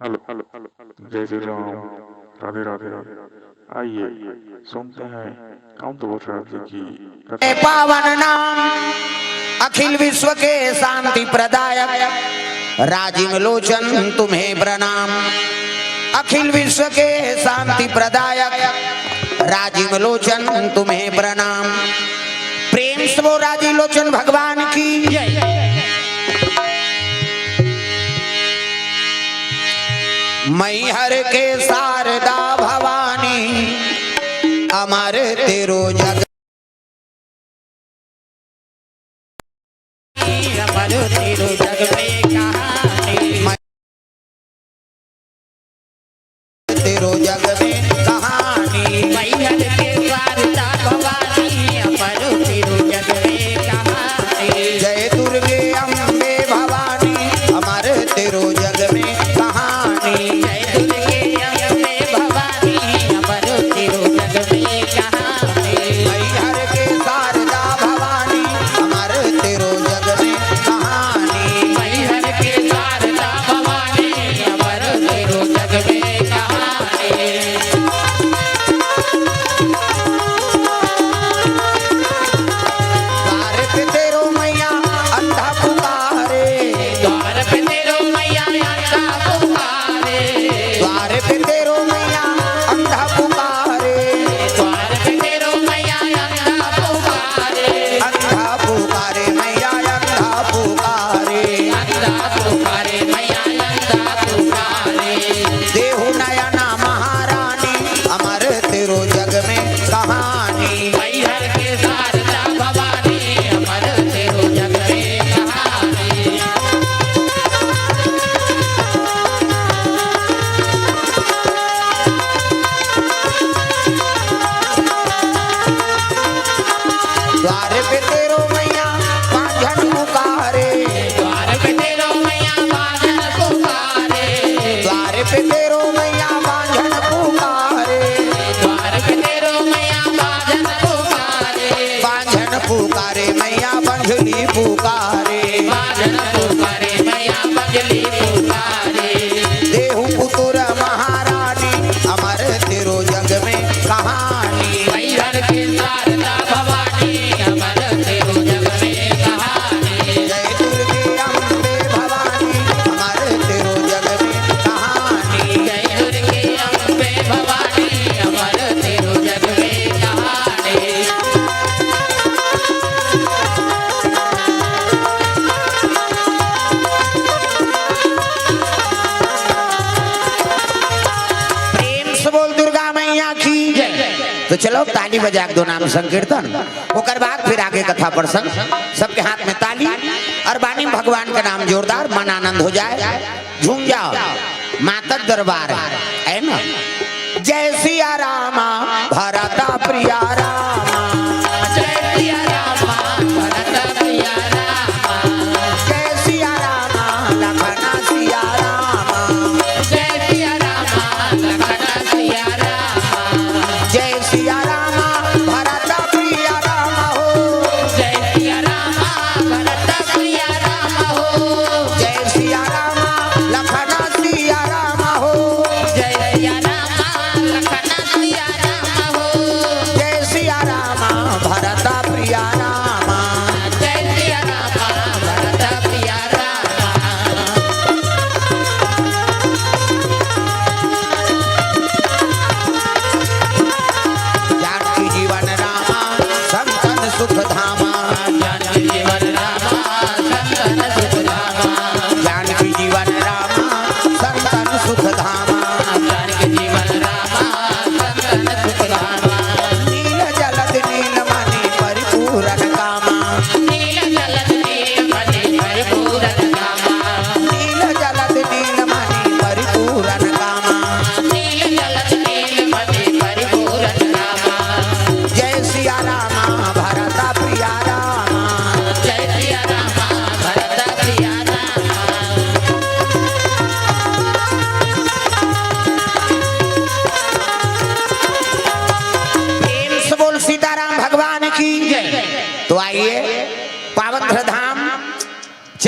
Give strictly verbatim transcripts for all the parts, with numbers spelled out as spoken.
Hello, जय श्री राम, राधे राधे। आइए, सुनते हैं कामदेव भट्ट राज जी की कथा। पावन नाम अखिल विश्व के शांति प्रदायक, राजीव लोचन तुम्हें प्रणाम। अखिल विश्व के शांति प्रदायक, राजीव लोचन तुम्हें प्रणाम। प्रेम से बोल राजीव लोचन भगवान की जय। मैहर के शारदा भवानी, अमर तेरो जग अमर तेरो जग में कहानी। तेरो जग में कहानी। मैहर के शारदा भवानी, अमर तेरो जग में कहानी। जय दुर्गे अम्बे भवानी, अमर तेरो जग में कहानी। जय दुर्गे अम्बे भवानी, अमर तेरो जग में कहानी। मैहर के शारदा भवानी, अमर तेरो जग में कहानी। मैहर के शारदा भवानी, अमर तेरो जग में कहानी। द्वार पे तेरो मैया अंधा पुकारे। द्वार पे तेरो मैया अंधा पुकारे। द्वार पे तेरो मैया अंधा पुकारे। द्वार पे तेरो मैया अंधा पुकारे। अंधा पुकारे मैया अंधा पुकारे। अंधा पुकारे मैया अंधा पुकारे। देहु नयना महारानी अमर तेरो जग में कहानी। मैहर के शारदा भवानी अमर तेरो जग में कहानी। द्वार पे तेरो मैया बांझन पुकारे। द्वार पे तेरो मैया बांझन पुकारे। द्वार पे तेरो मैया बांझन पुकारे। द्वार पे तेरो मैया बांझन पुकारे। बांझन पुकारे मैया बंझली पुकारे। बांझन पुकारे मैया बंझली पुकारे। देहु पुतुर महारानी अमर तेरो जग में कहानी। मैहर के शारदा भवानी अमर तेरो जग में कहानी। जय दुर्गे अम्बे भवानी अमर तेरो जग में कहानी। जय दुर्गे अम्बे भवानी अमर तेरो जग में कहानी। प्रेम से बोल दुर्गा मैया की जय। तो चलो ताली बजा के दो नाम संकीर्तन, ओकर बाद फिर आगे कथा प्रसंग। सबके हाथ में ताली और वाणी में भगवान का नाम जोरदार, मन आनंद हो जाए, झूम जाओ। माता के दरबार है, है ना? जय सिया रामा भरत प्रिया रामा। जय सिया रामा भरत प्रिया रामा। जय सिया रामा लखन सिया रामा। जय सिया रामा लखन सिया रामा। जय सिया रामा भरत प्रिया रामा हो। जय सिया रामा भरत प्रिया रामा हो। जय सिया रामा लखन सिया रामा हो। जय सिया रामा लखन सिया रामा हो। जय सिया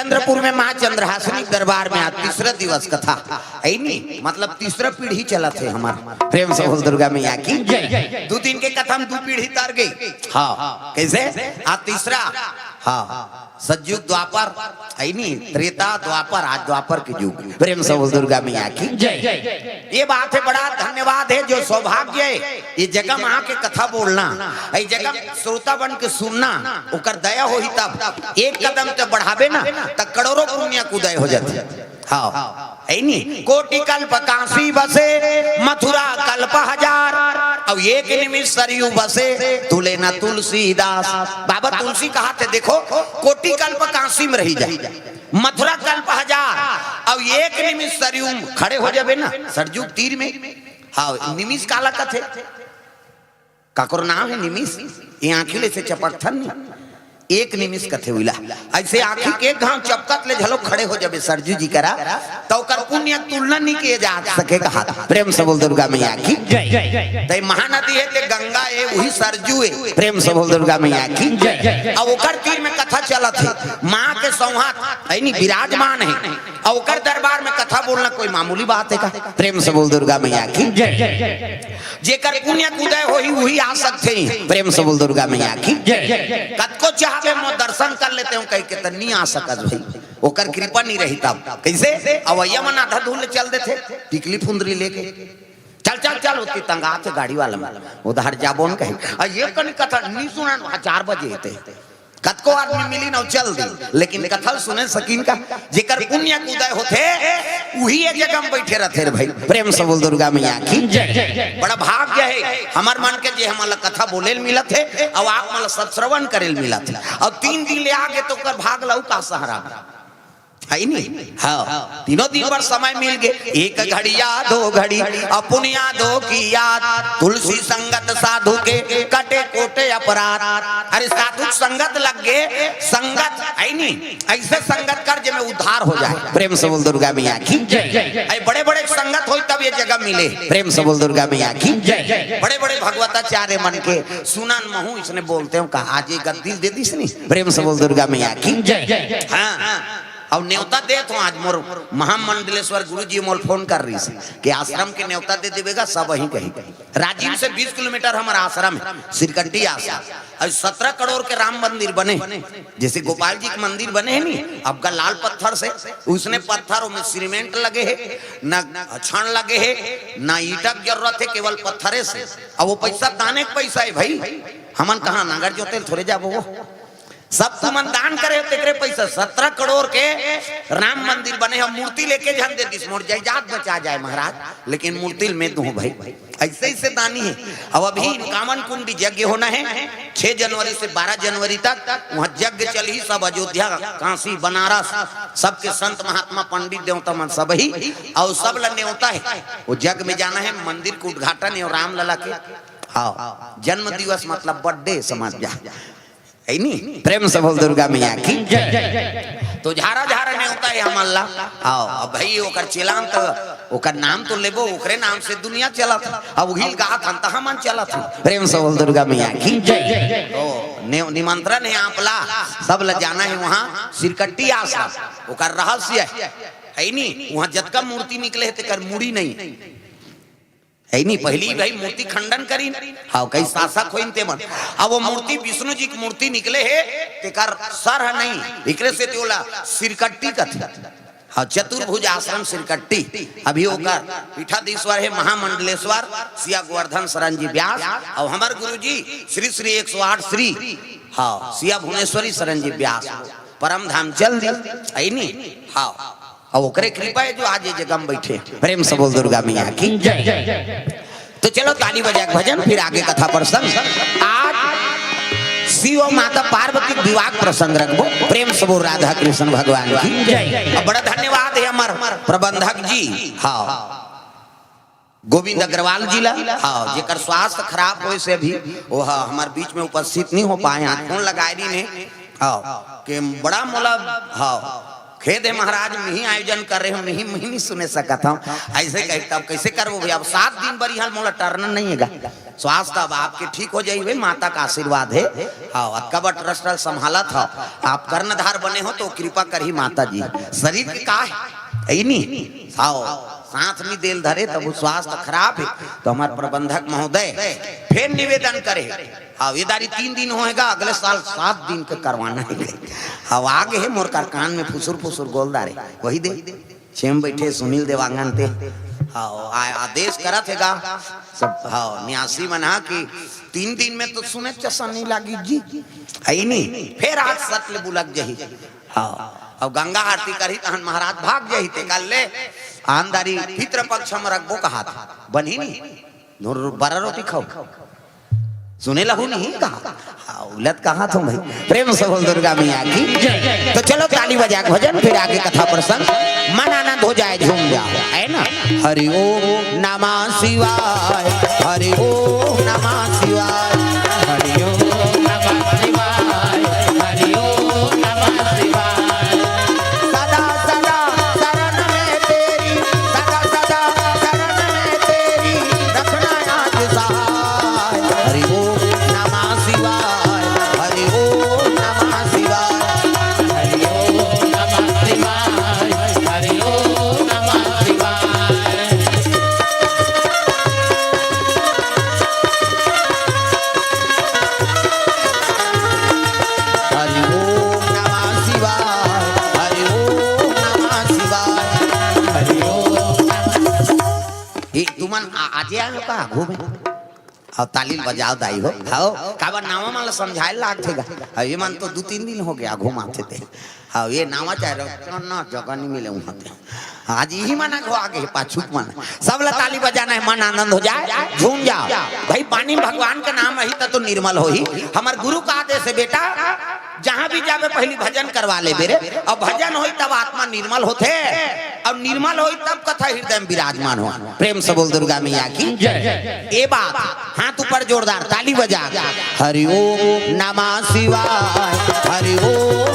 चंद्रपुर में माँ चंद्रहासिनी के दरबार में आज तीसरा दिवस कथा है नी, मतलब तीसरा पीढ़ी चलत हे हमर। प्रेम से बोल दुर्गा मैया की। दू दिन के कथा में दू पीढ़ी तर गई। हाँ, कैसे? आज तीसरा। हाँ, सतयुग द्वापर है नी, त्रेता द्वापर, आज द्वापर के युग। प्रेम से बोल दुर्गा मैया की। ये बात है, बड़ा धन्यवाद है, जो सौभाग्य है ये जगह में आके कथा बोलना, ये जगह श्रोता बन के सुनना, ओकर दया होही तब। एक कदम ते बढ़ाबे ना, त करोड़ों पुण्य के उदय हो जाथे। हाँ, है नी? कोटि कल्प काशी बसे, मथुरा कल्प हजार, अब एक निमिष सरयू बसे, तुले न तुलसीदास। बाबा तुलसी कहाथे, देखो, कोटि कल्प काशी में रही जाए, मथुरा कल्प हजार, अब एक निमिष सरयू में खड़े हो जाबे ना, सरजू तीर में। हाँ, निमिष काला कथे? काकर नाम है निमिष? ये आँखी ले से चपकथन नी, एक निमिष कथे उइला। ऐसे आँखी के एक घाव चपकत ले झलो खड़े हो जाबे सरजू जी करा, त ओकर पुण्य तुलना नी किए जा सके कहाथे। प्रेम से बोल दुर्गा मैया की। तय महानदी है, ते गंगा है, वही सरजू है। प्रेम से बोल दुर्गा मैया की। अब ओकर तीर में कथा चलत है, माँ के सौहाथ है नी, विराजमान है, और ओकर दरबार में कथा बोलना कोई मामूली बात है का? प्रेम से बोल दुर्गा मैया की। जेकर पुण्य के उदय होही, वही आ सकथे। प्रेम से बोल दुर्गा मैया की। कतको चाहबे, मोर दर्शन कर लेते हो कह के, त नी आ सकत भाई, ओकर कृपा नी रही तब। कैसे? अवैया मन आधा धुन ले चल देथे, टिकली फुंदरी लेके, चल चल चल, ओती तंगाथे गाड़ी वाला मन, उधार जाबो न कहे। आ ये कन कथा नी सुनन, वहाँ चार बजे हेते, कतको आदमी मिली न चल दी, लेकिन कथा सुने सकिन का? जेकर पुण्य के उदय होथे, उही ये जगह में बैठे रहथे रे भाई। प्रेम से बोल दुर्गा मैया की। बड़ा भाग्य है हमर मन के, जे हमन ला कथा बोले ल मिलत है, और आप मन ला सत्श्रवण करे ल मिलत है, और तीन दिन ले आगे तो ओकर भाग लऊ का सहारा है नी? हाँ, तीनों दिन भर समय मिल गए, एक घड़िया दो घड़ी, अपुनिया दो की याद, तुलसी संगत साधु के, कटे कोटे अपराध। अरे साधु संगत लग गए, संगत है नी, ऐसे संगत कर जेमे उद्धार हो जाए। प्रेम से बोल दुर्गा मैया की। अरे बड़े बड़े संगत होई तब ये जगह मिले। प्रेम से बोल दुर्गा मैया की। बड़े बड़े भगवताचार्य मन के सुनन महू इसने बोलते हो कहा, आज ये गद्दी दे दिस नी। प्रेम से बोल दुर्गा मैया की। हाँ, अउ नेवता देत हों, आज मोर महामंडलेश्वर गुरु जी मोल फोन कर रहिस कि आश्रम के नेवता दे देबे गा, सब वहीं कहीं। राजिम से बीस किलोमीटर हमर आश्रम है, सिरकट्टी आश्रम। अउ सत्रह करोड़ के राम मंदिर बने, जैसे गोपाल जी के मंदिर बने है नी, अब का लाल पत्थर से, उसने पत्थर में सीमेंट लगे है, न छड़ लगे है, न ईंटा के जरूरत है, केवल पत्थरे से। अब वो पैसा दाने के पैसा है भाई, हमन कहाँ नांगर जोते ल थोड़े जाबो वो। सब तुमन दान करे हो, तेकरे पैसा, सत्रह करोड़ के राम मंदिर बने हो, मूर्ति लेके झन दे दिस, मोर जायदाद बचा जाए महाराज, लेकिन मूर्ति ल मैं दूं भाई। ऐसे ऐसे दानी है। अब अभी इक्यावन कुंडी यज्ञ होना है, छह जनवरी से बारह जनवरी तक वहाँ यज्ञ चलही, सब अयोध्या, काशी, बनारस, सबके संत महात्मा पंडित देवता मन सब ही, और सब ला नेवता है, वो यज्ञ में जाना है, मंदिर के उद्घाटन है रामलला के। हाँ, जन्म दिवस मतलब बर्थडे समझ जा, है नी? प्रेम से बोल दुर्गा मैया की। तो झारा झारा नेवता है हमन ला। आओ, अब भाई ओकर चेलान तो, ओकर नाम तो लेबो, ओकरे नाम से दुनिया चलत। अब उहिल गात हन त हमन चलत हन। प्रेम से बोल दुर्गा मैया की। तो ने-, निमंत्रण है आप ला, सब ला जाना है वहाँ सिरकट्टी आश्रम। ओकर रहस्य है, है नी? वहाँ जतका मूर्ति निकले है तेकर मुड़ी नहीं। है नी, पहली भाई मूर्ति खंडन करीन, हाँ, कई शासक होइन ते मन। अब वो मूर्ति, विष्णु जी के मूर्ति निकले है, तेकर सर है नहीं, एकरे से ते ओला सिरकट्टी कथे। हाँ, चतुर्भुज आश्रम सिरकट्टी। अभी ओकर पीठाधीश्वर है महामंडलेश्वर सिया गोवर्धन शरण जी व्यास, और हमार गुरु जी श्री श्री एक सौ आठ श्री, हाँ, सिया भुवनेश्वरी शरण जी व्यास, परम धाम चल दी, है नी? हाँ। और ओकरे कृपा है जो आज ये जगह में बैठे। प्रेम से बोल दुर्गा मैया की। तो चलो ताली बजा के भजन, फिर आगे कथा प्रसंग। आज शिव माता पार्वती के विवाह प्रसंग रखबो। प्रेम से बोल राधा कृष्ण भगवान की। अब बड़ा धन्यवाद है हमार प्रबंधक जी, हाँ, गोविंद अग्रवाल जी ला, हाँ, जेकर स्वास्थ्य खराब होए से अभी वो ह-, हमार बीच में उपस्थित नहीं हो पाए। आज फोन लगाए रही ने, हाँ, के बड़ा मोला, हाँ, खेद हे महाराज, मिही आयोजन कर रहे हो, मिही, मिही नहीं सुने सकत हूँ। ऐसे कही तब कैसे करबो भैया? अब सात दिन बर यहाँ मोला टरना नहीं हे गा। स्वास्थ्य अब आपके ठीक हो जाई, वे माता का आशीर्वाद हे। हाँ, अतका बड़ ट्रस्ट संभालत हो, आप कर्णधार बने हो तो कृपा करही माता जी। शरीर के का हे? अई नहीं? हाँ, साथ नहीं देल धरे तब वो स्वास्थ्य खराब हे। तो हमार प्रबंधक महोदय फेर निवेदन करे, हाँ, ये दारी तीन दिन होएगा, अगले साल सात दिन के करवाना हे। अब आगे हे मोर कर कान में फुसुर फुसुर गोल दारे, वही दे। छेम बैठे सुनील देवांगन ते, हाँ, आ-, आदेश करत हे गा सब, हाँ, न्यासी मन हा कि तीन दिन में तो सुने चसन नहीं लागी जी, अई नहीं? फेर आज सत ले बुलक जही, हाँ, अब गंगा आरती करही तहन महाराज भाग जही, ते कर ले आंधारी पितृपक्ष में रखबो कहा था, बनही नहीं? नूर बरा रोटी खाओ, सुने लहू नहीं कहा। हाँ, उलत कहा तुम भाई। प्रेम से बोल दुर्गा मैया की। तो चलो ताली बजा के भजन, फिर आगे कथा प्रसंग। मन आनंद हो जाए, झूम जाओ, है ना? हरि ओम नमः शिवाय, हरि ओम नमः शिवाय, हरि ओम नमः शिवाय, हरि ओम नमः शिवाय। सदा सदा शरण में तेरी, सदा सदा शरण में तेरी, रखना याद सहाय। हरि ओम नमः शिवाय, हरि ओम नमः शिवाय, हरि ओम नमः शिवाय, हरि ओम नमः शिवाय। हरि ओम नमः शिवाय, हरि ओम नमः शिवाय, हरि ओम नमः। ए, तुमन आ-, आजे आए हो का घूमे? अउ ताली ल बजाव दाई हो। हव, काबर नावा मन ल समझाए लागथे गा। अउ ये मन तो दू तीन दिन हो गया घुमाथे ते। हव, ये नावा चाहे रहो, ना जगह नहीं मिले उहाँ ते। आज इही मन घो आगे पाछू के मन। सब ल ताली बजाना हे, मन आनंद हो जाए, झूम जाओ। भाई पानी में भगवान के नाम अही त तो निर्मल होही। हमर गुरु का आदेश हे बेटा, जहाँ भी जाबे पहली भजन करवा लेबे रे। अब भजन होई तब आत्मा निर्मल होथे, अउ निर्मल होई तब कथा हृदय में विराजमान हो। प्रेम से बोल दुर्गा मैया की। जय। ए बात, हाथ ऊपर जोरदार, ताली बजा। हरि ओम नमः शिवाय, हरि ओम